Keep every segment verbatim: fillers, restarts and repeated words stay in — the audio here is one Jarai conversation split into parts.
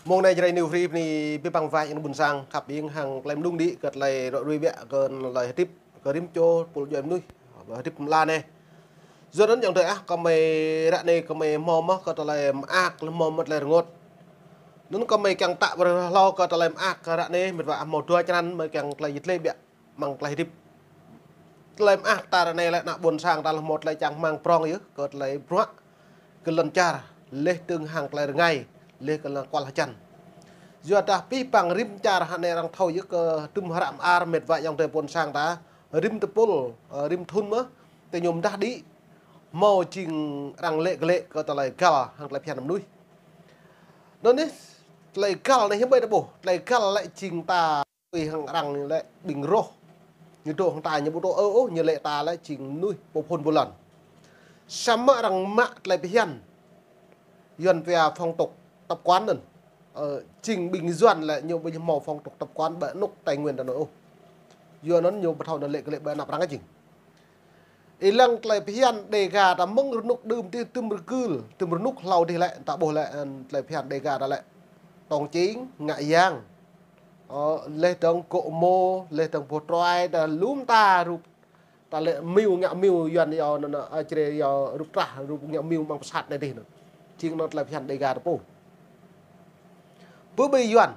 Mông anai Jrai New Free bơni abih bang wa yang ƀôn sang khăp ƀing hăng tơlơi mơđung đĭ kơ tơlơi ră ruai biă kơ tơlơi hơdip kơ rĭm čô tơpul djuai mơnuih, tơlơi hơdip mơla anai. Yua anŭn ayŏng adơi ah, kơmơi ră anai kơmơi hmâo mơ̆ kơ tơlơi mơak, hmâo mơ̆ tơlơi rơngot. Anŭn kơmơi kiăng tă brơi hlâo kơ tơlơi mơak kơ ră anai, mĕt wa ah, hmâo dua črăn mơi kiăng tơlơi jơtlê biă amăng tơlơi hơdip. Tơlơi mơak ta ră anai lĕ ană ƀôn sang ta lĕ hmâo tơlơi čang rơmang prong yơh kơ tơlơi bruă, kơ lŏn čar, laih dơ̆ng hăng tơlơi rơngai, laih kơ lŏn kual hơjăn. Yua dah abih bang rĭm čar ră anai arăng thâo yơh kơ tơm hră mơar, mĕt wa ayŏng adơi ƀôn sang ta, rĭm tơpul, ơ, rĭm thŭn mơ̆, tơ ñu mơdah đĭ, hmâo jing arăng lĕ kơ lĕ kơ tơlơi găl hăng tơlơi phiăn mơnuih. Anŭn anai, tơlơi găl anai hiư̆m ƀơi ta ƀuh, tơlơi găl lĕ jing ta tui hăng arăng lĕ ƀing roh. Ñu dŏ hăng ta ñu ƀu dŏ ôh, ôh, ñu lĕ ta lĕ jing mơnuih pô phŭn pô lŏn. Samơ̆ arăng mă tơlơi phiăn, Yuan pia phong tục tập quán anŭn. Ơ, jing ƀing Yuan lĕ ñu ƀu hmâo phong tục tập quán ƀơi anŭk Tây Nguyên ta anŭn ôh. Yuan anŭn ñu ƀu thâo anŭn lĕ kơ lĕ ƀơi anăp arăng jing. Ih lăng tơlơi phiăn Đêga ta mơ̆ng rơnŭk đưm tih, tơm rơgưl, tơm rơnŭk hlâo tih lĕ, ta ƀuh lĕ, ơ, tơlơi phiăn Đêga ta lĕ. Tông Ching, Ngă Yang. Ơ, laih dơ̆ng Gŏ Mô, laih dơ̆ng Boh Truai, ta lŏm ta rup, ta lĕ miu, ngă miu Yuan yua anŭn, ơ, Jrai yua rup trah, rup ngă miu amăng pơsat anai dih anŭn. Jing anŭn tơlơi phiăn Đêga ta pô. Bơ ƀơi Yuan,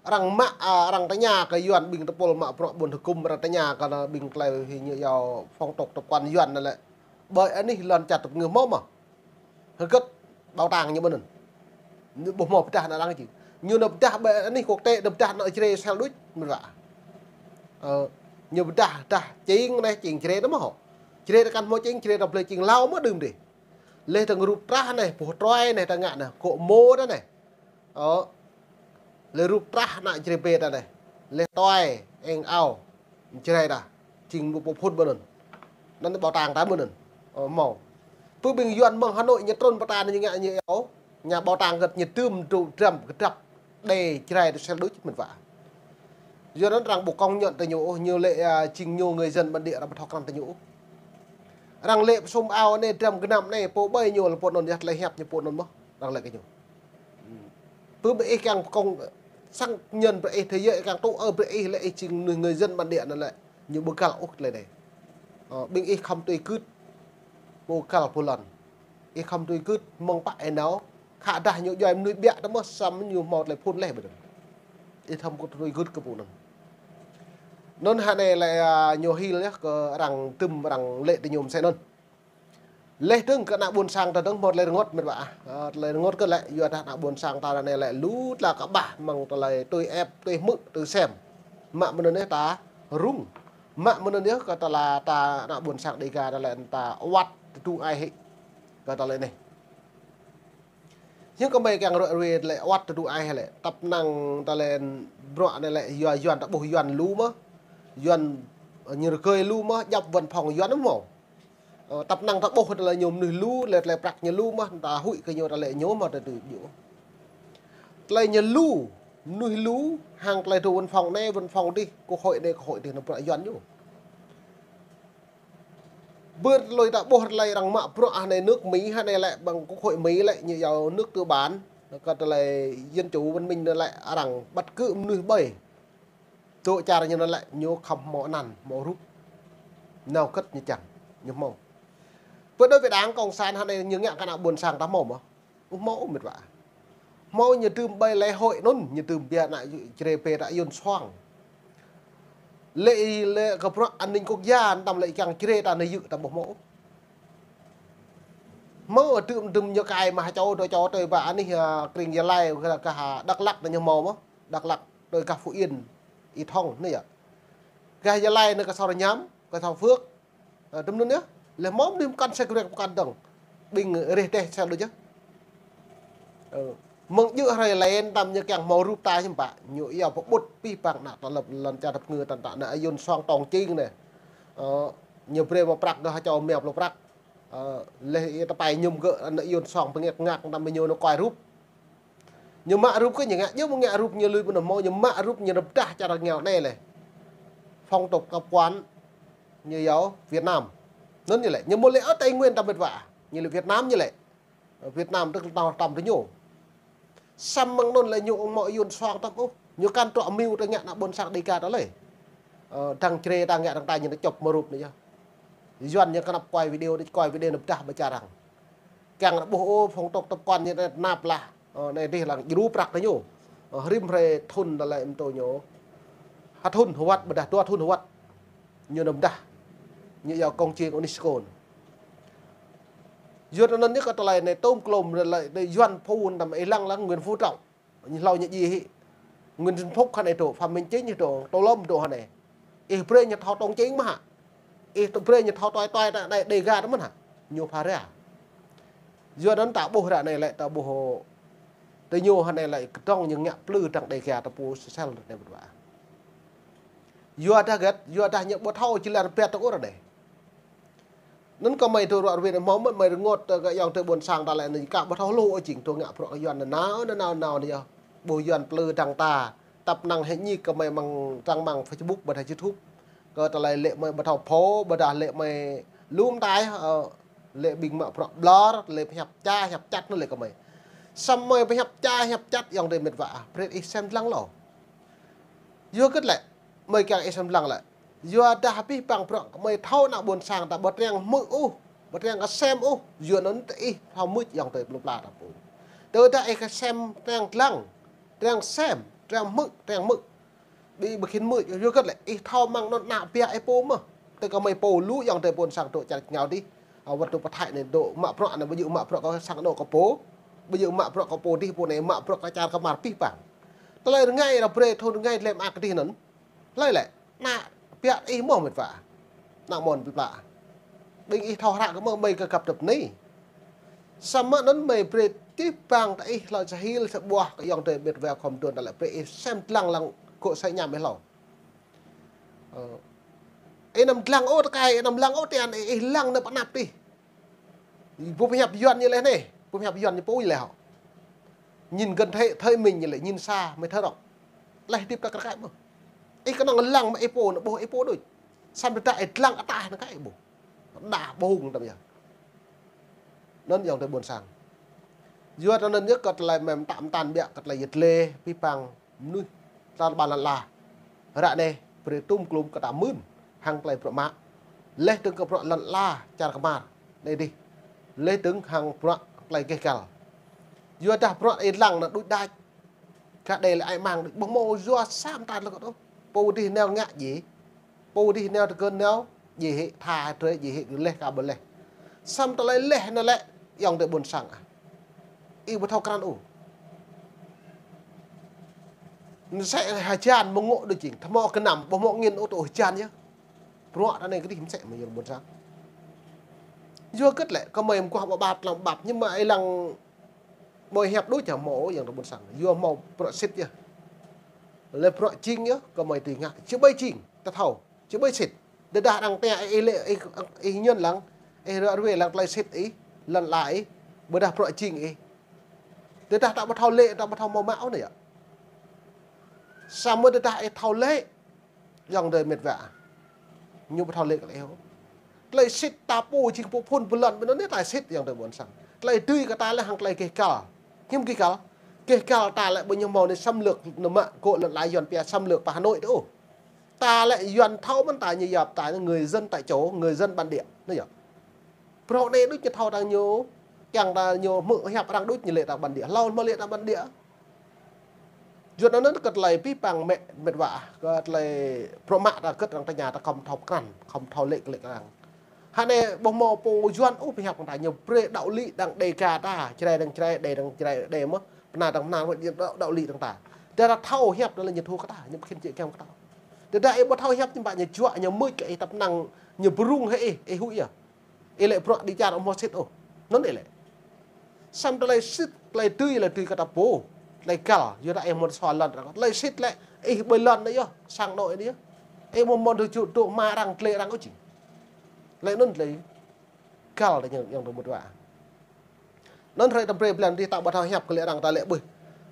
arăng mă, ơ, arăng tơña kơ Yuan ƀing tơpul mă bruă ƀôn hơgŭm, arăng tơña kơ anŭn ƀing tơlơi hĭ ñu yua phong tục tập quán Yuan anŭn lĕ. Ƀơi anih lŏn čar ta pơngưh hmâo mơ̆? Hơget bảo tàng ñu ƀơi anŭn? Ñu ƀu hmâo pơdah anŭn arăng jing. Ñu nao pơdah ƀơi anih quốc tế, nao pơdah anŭn Jrai sel đôč, mĕt wa. Ơ, ñu pơdah, dah Ching anai, Ching Jrai anŭn mơ̆ hŏ. Jrai ta kăn hmâo Ching, Jrai ta blơi Ching Lao mơ̆ đưm dih. Laih dơ̆ng rup trah anai, Boh Truai anai, ta ngă anai, Gŏ Mô ta anai. Ơ, laih rup trah ană Jrai ƀe ta anai. Laih tuai, eng ao, Jrai ta. Jing lu pô phŭn ƀơi anŭn. Anŭn bảo tàng ta ƀơi anŭn. Ơ, hmâo. Bơ ƀing Yuan mơ̆ng Hà Nội ñu trŭn pơ ta anai ñu ngă ñu yua ôh. Ñu bảo tàng gơ̆t ñu tơm dru dram kơdrăp. Đe Jrai ta sel đôč mĕt wa. Yua anŭn arăng ƀu công nhận tơ ñu ôh, ñu lĕ, ơ, jing ñu người dân bản địa arăng ƀu thâo krăn tơ ñu ôh. Arăng lĕ pơsum ao anai, dram gơnam anai, pô ƀơi ñu lĕ pô anŭn yơh, tơlơi hiăp ñu pô anŭn mơ̆. Arăng lĕ kơ ñu. Bơ ƀing ih kiăng pơkŏng sang nhân brơi ih thế giới kiăng tŭ ơ brơi ih lĕ ih jing mơnuih người dân bản địa anŭn lĕ. Ñu ƀu găl ôh tơlơi anai. Ơ, ƀing ih khŏm tui gưt. Pô găl pô lŏn. Ih khŏm tui gưt mơ̆ng pă ih nao. Khă dah ñu djuai mơnuih biă ta mơ̆ samơ̆ ñu hmâo tơlơi phŭn laih ƀơi anŭn. Ih khŏm tui gưt kơ pô anŭn. Anŭn ră anai lĕ, ơ, ñu hil yơh kơ arăng tơm arăng lĕ tơ ñu mơsĕ anŭn. Laih dơ̆ng kơ ană ƀôn sang ta dơ̆ng hmâo tơlơi rơngot mĕt wa ah. Ơ, tơlơi rơngot kơ lĕ, yua dah ană ƀôn sang ta ră anai lĕ lu tla kơƀah mơ̆ng tơlơi tui ĕp, tui hmư̆, tui sem. Mă mơ̆n anŭn yơh ta rŭng. Mă mơ̆n anŭn yơh kơ tơlơi ta ană ƀôn sang Đêga ta lĕ ta wăt tơdu ai hĭ. Kơ tơlơi anai. Hiư̆m kơmơi kiăng ră ruai lĕ wăt tơdu ai hĭ lĕ. Tăp năng tơlơi bruă anai lĕ yua Yuan ta ƀuh Yuan lu mơ̆. Yuan, ơ, ñu rơgơi lu mơ̆, djŏp văn phòng Yuan mơ̆. Ơ, tăp năng ta ƀuh tơlơi ñu mơnuih lu, lĕ tơlơi prăk ñu lu mơ̆, ta huĭ kơ ñu tơlơi ñu mơ̆ ta tui ƀiă. Tơlơi ñu lu, mơnuih lu, hăng tơlơi dŏ văn phòng anai, văn phòng dih, quốc hội anai, quốc hội dih, anŭn bruă Yuan ñu. Bơ tơlơi ta ƀuh tơlơi arăng mă bruă hơnai nước Mỹ, hơnai lĕ ƀing quốc hội Mỹ lĕ ñu yua nước tư bản, kơ tơlơi dân chủ văn minh anŭn lĕ arăng bắt cứ mơnuih ƀơi. Dŏ čar ñu anŭn lĕ ñu khŏm hmâo anăn, hmâo rup. Nao kơ̆t ñu čang, ñu hmâo. Bơ đối với Đảng Cộng sản hơnai ñu ngă kơ ană ƀôn sang ta hmâo mơ̆? Ơ, hmâo mĕt wa. Hmâo ñu tơm ƀơi lễ hội anŭn, ñu tơm biă ană Jrai ƀe ta Yuan soang. Lĕ, lĕ kơ bruă an ninh quốc gia, tơm lĕ kiăng Jrai ta anai yơh ta ƀu hmâo. Hmâo tơm tơm ñu kai mă čô, tơ čô tơ ƀă anih, ơ, krĭng Gia Lai, kơ, kơ Đắk Lắk ta ñu hmâo mơ̆. Đắk Lắk, tơ gah Phú Yên, Y Thông anai yơh. Gah Gia Lai anai kơ Sôr Nhăm, kơ Sôr Phước. Ơ, tơm anŭn yơh. Lĕ hmâo mơnuih mơkăn sek rek mơkăn dơ̆ng. Ƀing reh teh sel đôč yơh. Ơ, mơ̆ng djơ̆ hrơi lĕ tơm ñu kiăng hmâo rup ta hiư̆m pă. Ñu yua pơƀut abih bang ană tơlơi lŏn čar ta pơngưh tơnă ană Yuan soang Tông Ching anai. Ơ, ñu brơi mă prăk gah čô mĕp lu prăk. Ơ, laih ih tơpai ñum gơ̆ ană Yuan soang pơngek ngak tơm ñu anŭn kuai rup. Ñu mă rup kơ ñu ngă, ñu mơ̆ ngă rup ñu lui ƀơi anŭn hmâo, ñu mă rup ñu rơbdah čar rơngiao anai lĕ. Phong tục tập quán ñu yua Việt Nam. Anŭn ñu lĕ, ñu mơ̆ lĕ ơ Tây Nguyên ta mĕt wa. Ñu lĕ Việt Nam ñu lĕ. Việt Nam tức là tao tăm tơ ñu. Samơ̆ mơ̆ng anŭn lĕ ñu ung mơ̆ Yuan soang tăm ôh. Ñu kăn trŏ miu tơ ngă ană ƀôn sang Dêga ta lĕ. Ơ, dăng čre ta ngă dăng ta ñu čŏp mơrup anai yơh. Yuan ñu kơnăp quay video, đĭ quay video nao pơdah ƀơi čar arăng. Kiăng ră ƀuh ôh, phung tŏk tơpkon ñu nao năp lah. Ơ, anai dih lăng djru prăk tơ ñu. Ơ, rĭm hrơi thŭn ta lĕ mtô ñu. Ha thŭn hơwăt, ƀôdah dua thŭn hơwăt. Ñu nao pơdah. Ñu yua công trình UNESCO. Yuan anŭn ñu kơ tơlơi anai tôm klôm lĕ, lĕ Yuan phu tăm ih lăng lăng Nguyễn Phú Trọng. Ñu hlâo ñu djai hĭ. Nguyễn Xuân Phúc hơnai dŏ, Phạm Minh Chính ñu dŏ, Tô Lâm dŏ hơnai. Ih brơi ñu thâo tông chính mơ̆ hă? Ih brơi ñu thâo tuai tuai ta anai Dêga ta mơ̆n hă? Ñu pha ra. Yuan anŭn ta ƀuh ră anai lĕ ta ƀuh tơ ñu hơnai lĕ kơdŏng ñu ngă plư dăng Dêga ta pô sel anai ƀu dua. Yua dah gĕt, yua dah ñu ƀu thâo či lăng pĕt ta ur anai. Anŭn kơ mơi tơ ruă rơwĕ hmâo mơ̆n mơi rơngot tơ kơ ayŏng adơi ƀôn sang ta lĕ anai kơ ƀu thâo hluh ôh jing tơ ngă bruă kơ Yuan nanao, nanao, nanao anai yơh. Ƀuh Yuan plư dăng ta. Tăp năng hĕ ñik kơ mơi mơ̆ng trang mạng Facebook ƀôdah YouTube. Kơ tơlơi lĕ mơi ƀu thâo pô, ƀôdah lĕ mơi lŭm tai, ơ, lĕ ƀing mă bruă ƀlŏr, lĕ pơhiăp ča, hiăp čăt anŭn lĕ kơ mơi. Samơ̆ mơi pơhiăp ča, hiăp čăt ayŏng adơi mĕt wa ah. Brơi ih sem lăng lŏ. Yua hơgĕt lĕ, mơi kiăng ih sem lăng lĕ. Yua dah abih bang bruă kơ mơi thâo ană ƀôn sang ta ƀu triăng hmư̆ ôh, ƀu triăng kơ sem ôh, yua anŭn tơ ih thâo mưč ayŏng adơi plư pla ta pô. Tơdah ih kơ sem triăng lăng, triăng sem, triăng hmư̆, triăng hmư̆. Ƀing ƀu khĭn mưč, yua hơgĕt lĕ, ih thâo mơ̆ng anŭn ană biă ih pô mơ̆n. Tơ kơ mơi pô lu ayŏng adơi ƀôn sang dŏ čar čơngao dih. Ơ, wơ̆t tơ pơthai anai dŏ mă bruă anai ƀu djơ̆ mă bruă kơ sang anŏ kơ pô. Ƀu djơ̆ mă bruă kơ pô dih pô anai mă bruă kơ čar kơmar abih bang. Tơlơi rơngai ră brơi thŭn rơngai lĕ mă kơ dih anŭn. Hlơi lĕ, ană biă ih mơ̆n mĕt wa. Ană mơ̆n plư pla. Ƀing ih thâo hră kơ mơi, mơi kơ găp dŏp anai. Samơ̆ anŭn mơi brơi abih bang ta ih hlâo sa hil sa ƀuah kơ ayŏng adơi mĕt wa khŏm dŏn ta lĕ brơi ih sem lăng lăng gŏ sa ñam ih hlâo. Ơ. Ih anăm lăng ôh tơkai, ih anăm lăng ôh tian, ih lăng nao pơ anăp dih. Ƀu pơhiăp Yuan ñu lĕ anai, ƀu pơhiăp Yuan ñu pô ñu lĕ hŏ. Nhìn gần thế, thấy mình ñu lĕ nhìn xa mới thấy rộng. Lĕ hơdip ta kar kaĭ mơ̆n. Ih kơnơ̆ng lăng mă ih pô anŭn ƀuh ih pô đôč. Samơ̆ tơdah ih lăng ataih anŭn kaĭ ƀuh. Đa ƀuh hung tăm yơh. Anŭn ayŏng adơi ƀôn sang. Yua tơ anŭn yơh kơ tơlơi mơ̆n tăm tăn biă kơ tơlơi yơh lĕ abih bang mơnuih ta ƀar lŏn ala. Ră anai, brơi tôm klôm kơ ta mưn, hăng tơlơi bruă mă. Lĕ dơ̆ng kơ bruă lŏn ala, čar kơmar, anai dih. Lĕ dơ̆ng hăng bruă tơlơi gêh găl. Yua dah bruă ih lăng anŭn đôč đač. Kơ đei lĕ ai mang đôč, ƀu hmâo yua sa mơta lơ̆k ôh. Pô dih nao ngă djai. Pô dih nao tơgơ̆n nao, djai hĭ, tha hĭ, trơi djai hĭ, lĕ kơ ƀu lĕ. Samơ̆ tơlơi lĕ anŭn lĕ, ayŏng adơi ƀôn sang ah. Ih ƀu thâo krăn ôh. Mơsĕ hơjan mơ̆ng ngŏ đôč jing, tơhmâo kơnăm, ƀu hmâo angĭn ôh tơ hơjan yơh. Bruă ta anai kơ dih mơsĕ mơ̆ ayŏng adơi ƀôn sang. Yua hơgĕt lĕ, kơ mơi mơguah ƀă ƀap, lăng ƀap, ñu mă ih lăng ƀơi hiăp đôč čang hmâo ayŏng adơi ƀôn sang. Yua hmâo bruă sĭt yơh. Lĕ bruă jing yơh, kơ mơi tui ngă. Či ƀơi jing, ta thâo. Či ƀơi sĭt. Tơdah arăng tơña ih lĕ, ih, ih ñŭn lăng, ih ră ruai lăng tơlơi sĭt ih, lŏn ala ih, ƀôdah bruă jing ih. Tơdah ta ƀu thâo lĕ, ta ƀu thâo hmâo mă ôh anai yơh. Samơ̆ tơdah ih thâo lĕ, ayŏng adơi mĕt wa. Ñu ƀu thâo lĕ kơ lĕ ôh. Tơlơi sĭt ta pô jing pô phŭn pơlŏn ƀơi anŭn anai tơlơi sĭt ayŏng adơi ƀôn sang. Tơlơi dưi kơ ta lĕ hăng tơlơi gêh găl. Hiư̆m gêh găl? Gêh găl ta lĕ ƀu ñu hmâo anai xâm lược, anŭn mă gŏ lŏn ala Yuan pia xâm lược pơ Hà Nội tơ ôh. Ta lĕ Yuan thâo mơ̆n ta ñu yap ta người dân tại chỗ, người dân bản địa. Anai yơh. Bruă anai đôč ñu thâo ta ñu, kiăng ta ñu hmư̆ hiăp arăng đôč ñu lĕ ta bản địa. Hlâo hmâo lĕ ta bản địa. Yua anŭn kơ tơlơi abih bang mĕ, mĕt wa, kơ tơlơi bruă mă ta gĕt arăng tơña ta khŏm thâo krăn, khŏm thâo lĕ kơ lĕ kơ arăng. Hơnai ƀu hmâo pô Yuan ôh pơhiăp kơ ta ñu brơi đạo lý dăng Dêga ta, Jrai dăng Jrai, Êđê dăng Jrai, Êđê mơ̆n, Bơnar dăng Bơnar mơ̆n, ñu đạo, đạo lý dăng ta. Tơdah ta thâo hiăp anŭn lĕ ñu thu kơ ta, ñu ƀu khĭn či kiăng kơ ta. Tơdah ih ƀu thâo hiăp ñu ƀă ñu juă, ñu mưč kơ ih tăp năng, ñu bơrung hĭ ih, ih huĭ yơh. Ih lĕ bruă dêh čar ƀu hmâo sĭt ôh. Anŭn ih lĕ. Samơ̆ tơlơi sĭt, tơlơi dưi lĕ dưi kơ ta pô. Tơlơi găl, yua dah ih hmâo tơsua lŏn arăng. Tơlơi sĭt lĕ, ih ƀơi lŏn anai yơh, sang anŏ anai yơh. Ih ƀu hmâo tơjuă dŏ hmua arăng, tlĕ arăng ôh jing. Lĕ anŭn tơlơi găl ta ñu, ayŏng adơi mĕt wa. Anŭn hrơi tơm brơi blan dih ta ƀu thâo hiăp kơ lĕ arăng ta lĕ ƀuh.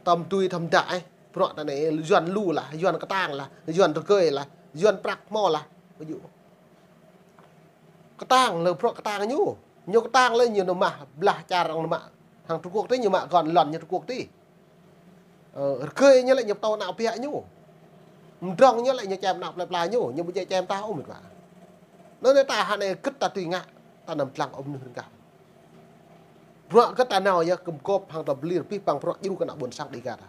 Tơm tui tơm đă ih. Bruă ta anai Yuan lu lah, Yuan kơtang lah, Yuan rơgơi lah, Yuan prăk hmâo lah. Ƀu djơ̆. Kơtang lĕ bruă kơtang ñu. Ñu kơtang lĕ ñu nao mă blah čar arăng nao mă. Hăng Trung Quốc tih ñu mă gŏn lŏn ñu Trung Quốc tih. Ơ, rơgơi ñu lĕ ñu pơtô ană ƀiă ñu. Mdrŏng ñu lĕ ñu čem ană plơi pla ñu, ñu ƀu djơ̆ čem ta ôh met wa. Anŭn ta hơnai gĭt ta tui ngă, ta anăm lăng ôh mơnuih rơngkah. Bruă gĭt ta nao yơh kơm gŏp hăng ta bơlir abih bang bruă djru kơ ană ƀôn sang Dega ta.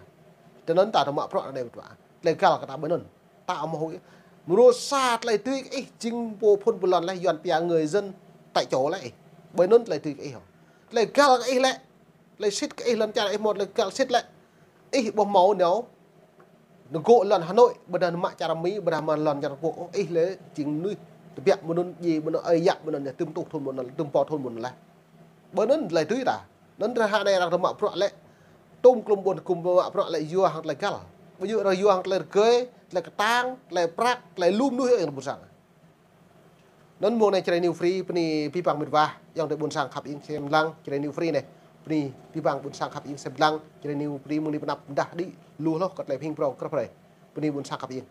Tui anŭn ta tơmă bruă anai met wa. Tơlơi găl kơ ta ƀơi anŭn. Ta ƀu hmâo ôh. Mrô sa tơlơi tui kơ ih jing pô phŭn pô lŏn lĕ Yuan pia người dân tại chỗ lĕ ih. Ƀơi anŭn tơlơi tui kơ ih hŏ. Tơlơi găl kơ ih lĕ. Tơlơi sĭt kơ ih lŏn čar ih hmâo tơlơi găl sĭt lĕ. Ih ƀu hmâo nao. Nao gŏ lŏn Hà Nội, ƀôdah nao mă čar Mi, ƀôdah mă lŏn čar Trung Quốc. Ôh, ih lĕ jing mơnuih tơbiă mơ̆ng anŭn, djai mơ̆ng anŭn, ơi yă mơ̆ng anŭn, tơm tuh thun mơ̆ng anŭn, tơm pô thun mơ̆ng anŭn lĕ. Ƀơi anŭn tơlơi tui ta. Anŭn ră anai arăng tơmă bruă lĕ. Tơm klum ƀôn kơm tơmă bruă lĕ yua hăng tơlơi găl. Ƀu djơ̆ arăng yua hăng tơlơi rơgơi, tơlơi kơtang, tơlơi prăk, tơlơi lu mơnuih yơh ƀôn sang. Anŭn mông anai Jrai New Free bơni abih bang met wa, ayŏng adơi ƀôn sang khăp ing sem lăng, Jrai New Free anai. Bơni abih bang ƀôn sang khăp ing sem lăng, Jrai New Free mơ̆ng anai pơnăp mơdah đĭ lu hloh kơ tơlơi phing prong krăp hrơi. Bơni ƀôn sang khăp ing.